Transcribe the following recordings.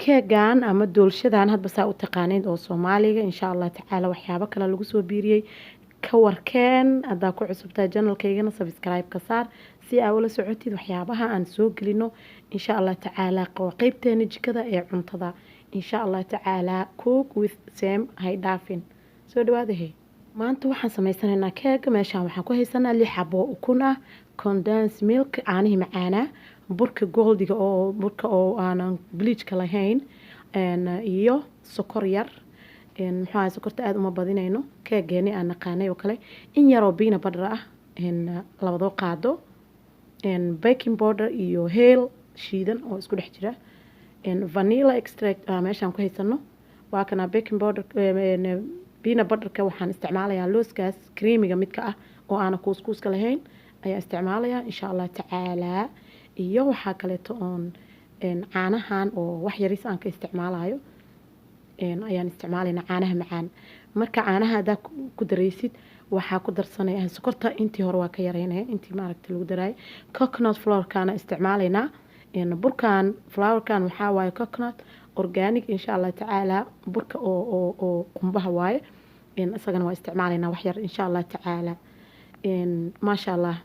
Keegan ama doolshadan, hadba saa u taqaaniid oo Soomaaliga, insha Allah tacaala waxyaabo kale lagu soo biiriyey. Ka warkeen haddaa ku cusubtahay channelkaygana, subscribe ka saar si aa ula socotid waxyaabaha aan soo gelino, insha Allah tacaala. Qeybteena jikada ee cuntada, insha Allah tacaala, Cook with Sam, hay dhaafin. Soo dhawaadahe. Maanta waxaan sameysanaynaa keega. Meeshaan waxaan ku haysanaa lix xabo ukun ah, condensed milk, caanihii macaanaa, burka Goldiga oo burka oo aanan bleachka lahayn, iyo sokor yar. Muxuu ahay, sokorta aada uma badinayno, keegeeni aan naqaanay oo kale. In yaroo peanut butter ah, labadoo qaado, baking powder iyo heel shiidan oo isku dhex jira, vanilla extract meeshaan ku haysano. Waa kana baking powder, peanut butterka. Waxaan isticmaalayaa looskaas creamiga midka ah oo aana kuuskuuska lahayn ayaa isticmaalayaa, insha Allah tacaalaa. Iyo waxaa kaleeto oon caanahan oo wax yaris aan ka isticmaalayo ayaan isticmaalaynaa, caanaha macaan. Marka caanaha haddaa ku daraysid, waxaa ku darsanaya sokorta intii hore waa ka yareynaya, intii maaragta lagu daraayay. Coconut flourkaana isticmaalaynaa. Burkan flourkan waxaa waaye coconut organic, insha Allah tacaala. Burka oo qumbaha waaye, isagana waa isticmaalaynaa wax yar, insha Allah tacaala. Maasha Allah.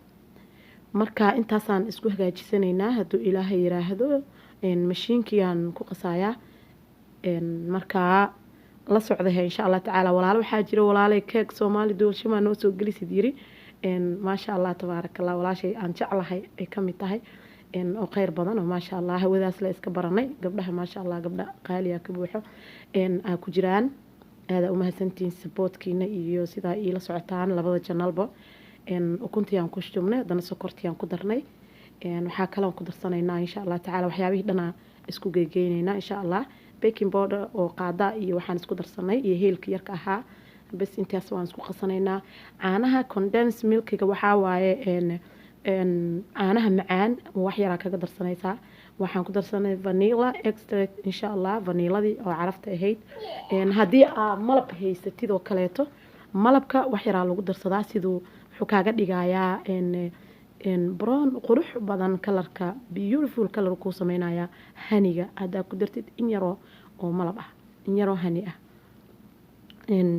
Marka intaasaan isku hagaajisanaynaa hadduu Ilaahay yiraahdo. Mashiinkiyaan ku qasayaa. Markaa la socdahe, insha Allah tacaala. Walaalo waxaa jira, walaalay, keeg Soomaali doolshamaa noo soo gelisid yiri. Maasha Allah, tabaaraka Allah. Walaashay aan jeclahay ay ka mid tahay oo kheyr badan oo maasha Allah hawadaas la iska baranay. Gabdhaha, maasha Allah, gabdha qaaliya ka buuxo aa ku jiraan. Aada umahadsantihiin supportkiina iyo sidaa iila socotaan labada channelba. Ukuntii aan ku shubnay, haddana sokortii aan ku darnay. Waxaa kaloon ku darsanaynaa, insha Allah tacaala, waxyaabihii dhanaa isku geygeynaynaa, insha Allah. Baking powder oo qaada iyo waxaan isku darsanay iyo heelka yarka ahaa bas, intaas waan isku qasanaynaa. Caanaha condensed milkiga waxaa waaye caanaha macaan, wax yaraa kaga darsanaysaa. Waxaan ku darsanay vanilla extract, insha Allah, vaniladii oo carafta ahayd. Haddii aa malab haysatid oo kaleeto, malabka wax yaraa lagu darsadaa, siduu wuxuu kaaga dhigayaa brown qurux badan, colorka beautiful color kuu sameynayaa honeyga haddaa ku dartid in yaroo oo malab ah, in yaroo honey ah,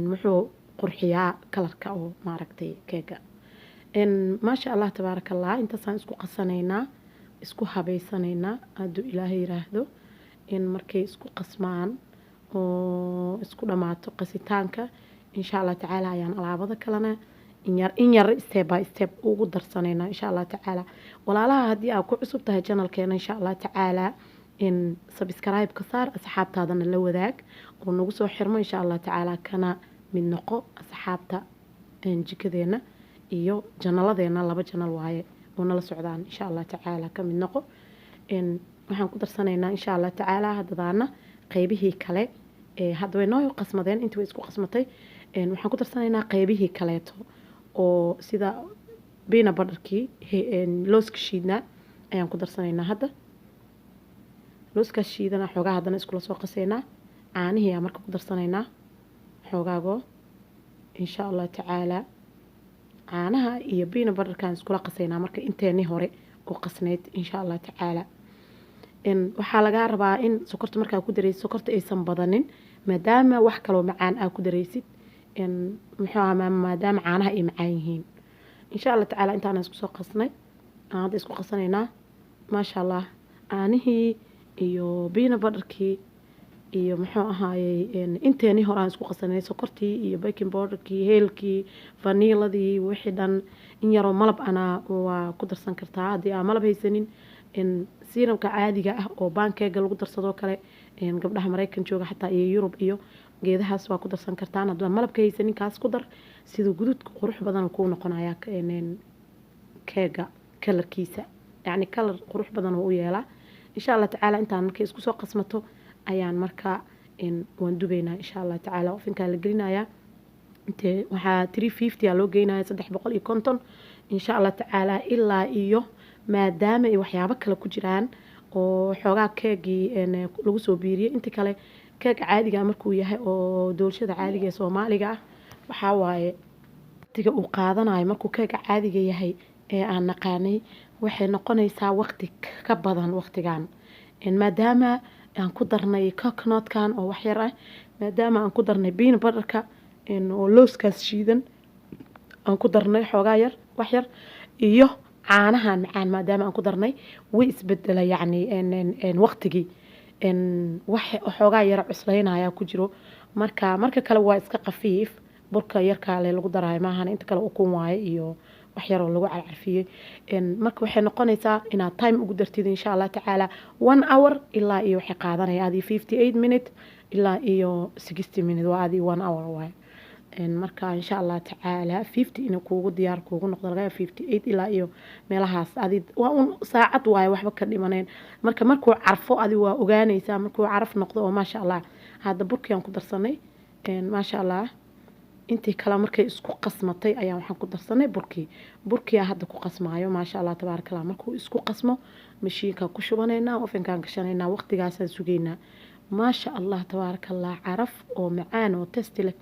wuxuu qurxiyaa colorka oo maaragtay keega. Maasha Allah, tabaaraka Allah. Intaasaan isku qasanaynaa, isku habeysanaynaa hadduu Ilaahay yiraahdo. In markay isku qasmaan oo isku dhammaato qasitaanka, insha Allah tacaala, ayaan alaabada kalena inyar in yar step by step ugu darsanaynaa, insha Allah tacaala. Walaalaha, haddii aad ku cusub tahay channelkeena, insha Allah tacaala, in subscribe ka saar, asxaabtaadana la wadaag oo nagu soo xirmo, insha Allah tacaala. Kana mid noqo asxaabta jikadeena iyo channelladeena. Laba channel waaye oo nala socdaan, insha Allah tacaala, ka mid noqo. Waxaan ku darsanaynaa, insha Allah tacaala, haddadaana qeybihii kale. Hadda way noo qasmadeen, intii way isku qasmatay. Waxaan ku darsanaynaa qeybihii kaleeto oo sida peanut butterkii, looska shiidnaa ayaan ku darsanaynaa hadda. Looskaas shiidana xoogaa haddana iskula soo qasaynaa. Caanihii aan marka ku darsanaynaa xoogaagoo, insha Allah tacaala. Caanaha iyo peanut butterkaan iskula qasaynaa marka inteenii hore oo qasnayd, insha Allah tacaala. Waxaa lagaa rabaa in sokorta markaa ku daraysid, sokorta aysan badanin, maadaama wax kaloo macaan aa ku daraysid, muxuu ahaa, maadaama caanaha ay macaan yihiin, insha Allah tacaala. Intaana isku soo qasnay, aan hadda isku qasanaynaa, maasha Allah. Caanihii iyo peanut butterkii iyo muxuu ahaayey, inteenii hore aan isku qasanay, sokortii iyo baking powderkii, heelkii, vaniladii, wixii dhan. In yaroo malab ana waa ku darsan kartaa. Haddii aan malab haysanin, syrupka caadiga ah oo pancakega lagu darsadoo kale, gabdhaha Maraykan jooga xataa iyo Yurub iyo geedahaas waa ku darsan kartaan. Haddii aan malabka haysanin, kaas ku dar, siduu guduudka qurux badan kuu noqonaya keega colorkiisa, yacni color qurux badan oo u yeelaa, insha Allah tacaala. Intaan markay isku soo qasmato ayaan marka waan dubaynaa, insha Allah tacaala. Ovenkaa la gelinayaa. Intee waxaa 350 aa loo geynaya, 350, insha Allah tacaala. Ilaa iyo maadaama ay waxyaabo kale ku jiraan oo xoogaa keegii lagu soo biiriyey inta kale. Keega caadiga markuu yahay oo doolshada caadiga ee Soomaaliga ah, waxaa waaye waqtiga uu qaadanayo markuu keega caadiga yahay ee aan naqaanay, waxay noqonaysaa waqti ka badan waqtigan, maadaama Aan ku darnay coconutkan oo wax yar ah, maadaama aan ku darnay peanut butterka oo looskaas shiidan aan ku darnay xoogaa yar, wax yar, iyo caanahan macaan maadaama aan ku darnay, way isbedela. Yacni waqtigii wax xoogaa yara cuslaynaya ku jiro. Marka kale waa iska khafiif, burka yarkaa le lagu daraayo maahan, inta kale ukun waaye iyo wax yaroo lagu carcarfiyey. Marka waxay noqonaysaa inaad time ugu dartid, insha Allah tacaala, 1 hour ilaa iyo waxay qaadanaya adii 58 minute ilaa iyo 60 minute, waa adii 1 hour waaye. Marka insha Allah tacaala 50 inuu kuugu diyaar kuugu noqdo laga yaabo, 58 ilaa iyo meelahaas, adi waa un saacad waaye, waxba ka dhimanayn. Marka markuu carfo adi waa ogaanaysaa, markuu caraf noqdo oo maasha Allah. Hadda burkii aan ku darsanay, maasha Allah, intii kale markay isku qasmatay ayaan waxaan ku darsanay burkii. Burkiyaa hadda ku qasmaayo, maasha Allah, tabaaraka Allah. Markuu isku qasmo, mashiinkaan ku shubanaynaa, ovenkaan gashanaynaa, waqtigaasaan sugaynaa. Maasha Allah, tabaaraka Allah, caraf oo macaan oo tasty leh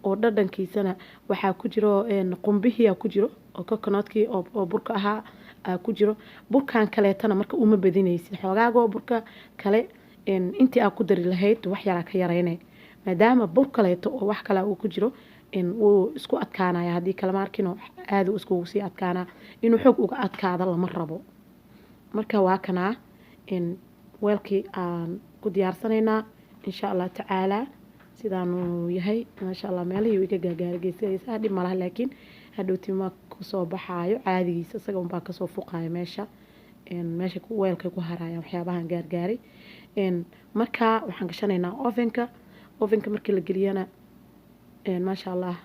oo dhadhankiisana waxaa ku jiro qumbihiyaa ku jiro oo coconutkii oo burka ahaa aa ku jiro. Burkan kaleetana marka uma badinaysid, xoogaagoo burka kale intii aa ku dari lahayd wax yaraa ka yaraynay, maadaama bur kaleeto oo wax kale uu ku jiro, wuu isku adkaanaya. Haddii kale maarkino aada uu iskugu sii adkaanaa, inuu xoog uga adkaado lama rabo. Marka waa kanaa weelkii aan ku diyaarsanaynaa, insha Allah tacaala, sidaanuu yahay, maasha Allah. Meelihii iga gaagaargeysanaysaa, dhib malaha, laakiin hadhowti ma kusoo baxaayo caadigiisa, isaga unbaa kasoo fuqaayo meesha weelkay ku harayaan waxyaabahan gaargaaray. Marka waxaan gashanaynaa ovenka. Ovenka markii la geliyana, maasha Allah,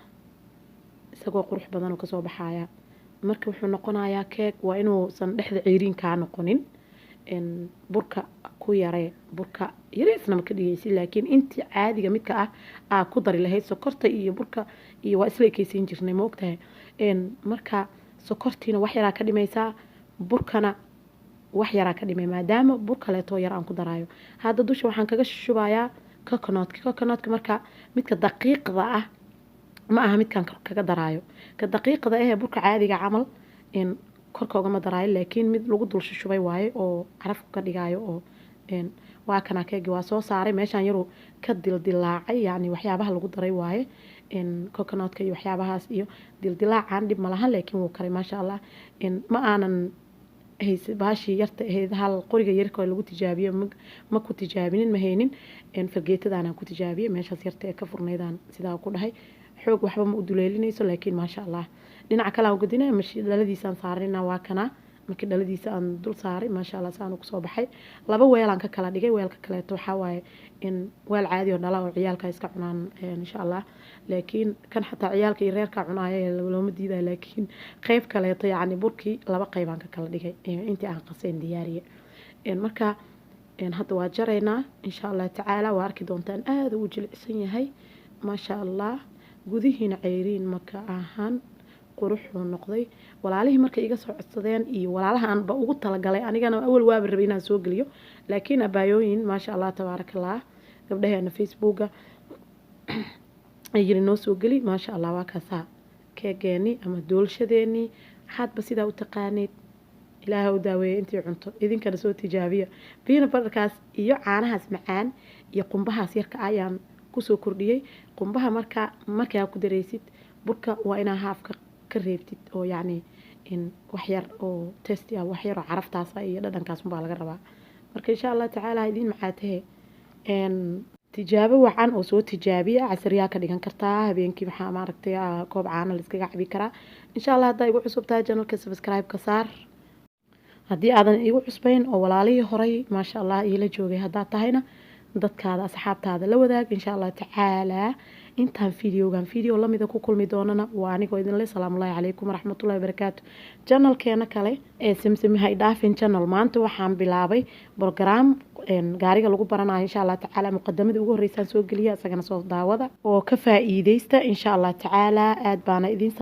isagoo qurux badan oo kasoo baxaya. Marka wuxuu noqonayaa keeg, waa inuusan dhexda ceyriin kaa noqonin. Burka ku yaree, burka yareysna ma ka dhigaysid, laakiin intii caadiga midka ah aa ku dari lahayd sokorta iyo burka iyo waa isla ekeysiin jirnay, ma ogtahay? Marka sokortiina wax yaraa ka dhimaysaa, burkana wax yaraa ka dhimay, maadaama bur kaleeto yar aan ku daraayo. Hadda dusha waxaan kaga shubayaa coconutka. Coconutka marka midka daqiiqda ah ma aha midkaan kaga daraayo. Ka daqiiqda ahee burka caadiga camal korka ugama daraayo, laakiin mid lagu dul shushubay waaye oo caraf ka dhigaayo. Oo waa kana keegi waa soo saaray, meeshaan yaruu ka dildilaacay, yacni waxyaabaha lagu daray waaye, coconutka iyo waxyaabahaas iyo dildilaacan dhib malahan, laakiin wuu karay, maasha Allah. Ma aanan hayse baashii yarta ahayd, hal qoriga yarka lagu tijaabiyo ma ku tijaabinin, ma haynin. Fargeetadaanaan ku tijaabiyey, meeshaas yarta ee ka furnaydaan sidaa ku dhahay. Xoog waxba ma u duleelinayso, laakiin maasha Allah. Dhinaca kale aan gadinaya, dhaladiisaan saarayna, waa kanaa. Markii dhaladiisa aan dul saaray, maasha Allah, saan kusoo baxay. Laba weelaan ka kala dhigay. Weelka kaleeto waxaa waaye in weel caadi oo dhala oo ciyaalka iska cunaan, insha Allah, laakiin kan xataa ciyaalka iyo reerka cunaaya looma diidayo, laakiin qeyb kaleeto, yacni burkii laba qeybaan ka kala dhigay intii aan qasayn diyaariye. Marka hadda waa jaraynaa, insha Allah tacaala, waa arki doontaan. Aada uu jilicsan yahay, maasha Allah, gudihiina ceyriin maka ahaan, quruxuu noqday. Walaalihii markay iga soo codsadeen iyo walaalaha aanba ugu talagalay, anigana awal waaba rabay inaan soo geliyo, laakiin abaayooyin, maasha Allah, tabaaraka Allah, gabdhaheena Facebooka ay yiri noo soo geli. Maasha Allah, waa kaasaa keegeeni ama doolshadeeni, hadba sidaa u taqaanid. Ilaaha u daaweeyay intii cunto, idinkana soo tijaabiya. Peanut butterkaas iyo caanahaas macaan iyo qumbahaas yarka ayaan kusoo kordhiyey. Qumbaha marka markaa ku daraysid burka, waa inaa haafka ka reebtid oo yacni in wax yar oo tasty ah, wax yar oo caraftaasa iyo dhadhankaas unbaa laga rabaa. Marka insha Allah tacaala idiin macaatahe, tijaabo wacan oo soo tijaabiya. Casriyaa ka dhigan kartaa habeenkii, maxaa maaragtay, koob caano la iskaga cabi karaa, insha Allah. Haddaa igu cusub tahay channelka, subscribe ka saar. Haddii aadan igu cusbayn oo walaalihii horay, maasha Allah, iila joogay haddaad tahayna, dadkaada asxaabtaada la wadaag, insha Allah tacaala. Intaan videogan video lamida ku kulmi doonana, waa anigoo idinle salaamullahi calaykum waraxmatullahi wabarakaatu. Channelkeena kale ee Simsimi Hay Dhaafin channel, maanta waxaan bilaabay program gaariga lagu baranayo, insha Allah tacaala. Muqadamadii ugu horreysaan soo geliya, isagana soo daawada oo ka faa'iideysta, insha Allah tacaala. Aad baana idin